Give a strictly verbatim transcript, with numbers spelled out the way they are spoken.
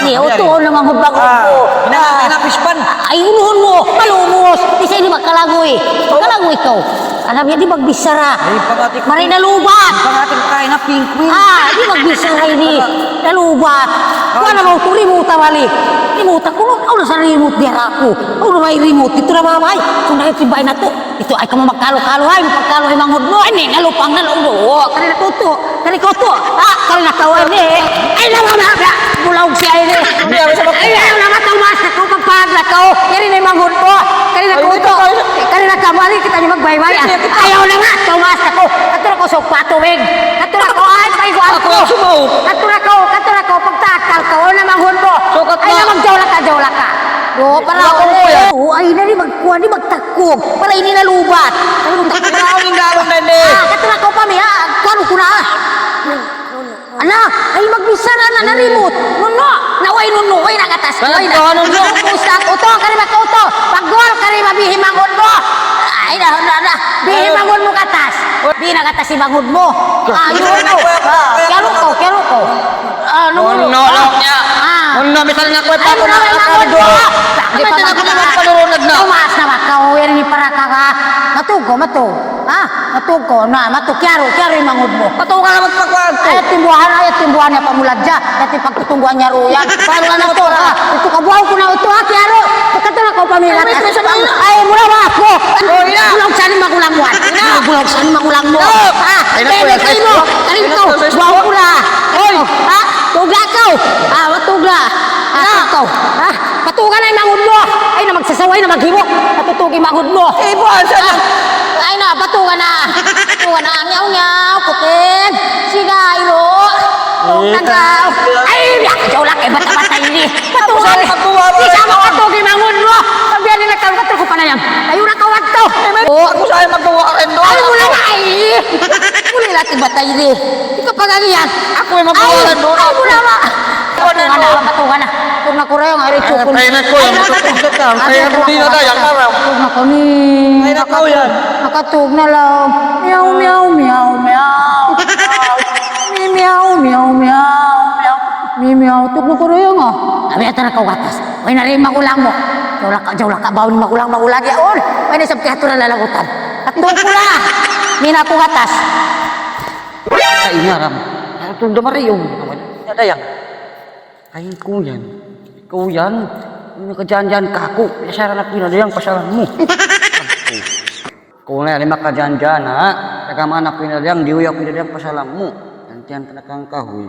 Eh, utuun na manghud-manghud mu. Hinangan kaw na pispan. Ay, unuhun mu. Malumus. Di' sa ini makalaguy. Makalaguy ikaw. Alam niya, di' magbichara. Ay, pangati ko. Mari na lubat. Pangati ko kain na pingkwin. Ah, di' magbichara ini. Nalubat. Kuwan na mau tu remote balik. Remote aku, awn sa remote di' aku. Awn na may remote. Ito na mamay. Kung dahil si bay na to. Ito ay kamu magkalu-kalu, ay, magkalu, ay, manghud mu. Ay, ini, nalupang na, lunggo. Kari na kutu. Kari kutu. Ah, kari na kawan, eh. Ay, lawa na, na. Bulaw siya, ini. Ay, ayaw na, matumas na ko, pagpahag na ko. Yari na, manghud mu. Kari na kutu. Kari na kamali, kita niya magbaybay, ah. Ayaw na, matumas na ko. Katura ko sa patubig. Katura ko, ay, paigo ako. Katura ko, katura ko, pagtakal ko. Ayaw na, manghud mu. Ay, na, magjawla ka, jawla ka. Do, para ako, eh. Ay, na, di' magkuhan, di' magtak- Kug, para ini nalubat. Ay, magtakug na. Ay, ang galon na ini. Ah, katura kaw pa mi, ha? Kuwan ku na. Ana, ay magbichara na, na remote. Nunu, na way nunu, way na katas, way na. Nunu, utusan, utu, kari ba ka utu? Pagguwal, kari ba bihi manghud mu? Ay, na, na, na. Bihi manghud mu katas. Bihi na katas hi manghud mu. Ah, yun, no. Kiyaru' kaw, kiyaru' kaw. Ah, nunu. Nunu, laung niya. Ah. Nunu, misan na kuwan, ay, nunu, manghud mu. Di' pa magpanurunag na. Tumaas na ba kaw? Yan ini para ka ka. Matug kaw, matug. Ha? Matug kaw na, matug. Kiyaru', kiyaru' in manghud mu. Matug ka na magpakuan. Ay, timbuhan, ay, timbuhan niya pamulad siya. Yan in pagtutungguan niya ruya. Paano ka na matug ka? Ito ka, buhaw ku na ito, ha, kiyaru'. Pagkatuna kaw pamilya. Ay, mula ba ako? Oh, ina. Bulag sa ni magulang mu, ha? Ina. Bulag sa ni magulang mu. No. Ha? Ay, naku, ay, ay, ay, ay, ay, buhaw ku na. Hoy. Ha? Tugla kaw. Ha? Matugla. Ha? Ina. Tugla kaw. Ha? Patuga na in manghud mu. Ay na magsasaway na maghimu. Patutug in manghud mu. Ibu, asa na? Ay na, patuga na. Patuga na. Nyaw, nyaw, kupin. Siga, ilo. Tugla kaw. Ay, yak, jawlak, eh, bata-bata ini. Patuga na. Patuga na. Di' sa makatug in manghud mu. Pagbiyan nila kaw, katruk ku pa na yan. Tayo na kaw, ato. Oh. Aku sa magtuwa rin doon. Ay, mula na, ay. Muli lati bata ini. Ikaw pag-agihan. Aku yung magtuwa rin doon. Ay, mula na. Patuga na, patuga na. Tug na ku rin, ay, rin, tukun. Ay, na ku, ay, na ku, ay, na ku, di' na tayo, ang aram. Tug na ku ni. Ay, na ku yan. Nakatug na lang. Meow, meow, meow, meow. Meow, meow, meow, meow. Meow, meow. Tug na ku rin, ah. Abi, ata na kaw gatas. Way na rin magulang mu. Jawlak ka, jawlak ka, bawin magulang, magulang yaun. Way na isab kiyaturan lalagutan. At tug ku na. Di' na aku gatas. Ay, ngaram. Ang tunda mariung. Nadayang. Ay, kuyan. Kuyan. Ini kajanjian kaku. Pasaran aku na dayang pasaran mu. Kung na, lima kajanjian, ha? Taga mana aku na dayang, di' uya aku na dayang pasaran mu. Nantian ka na kang kahuy.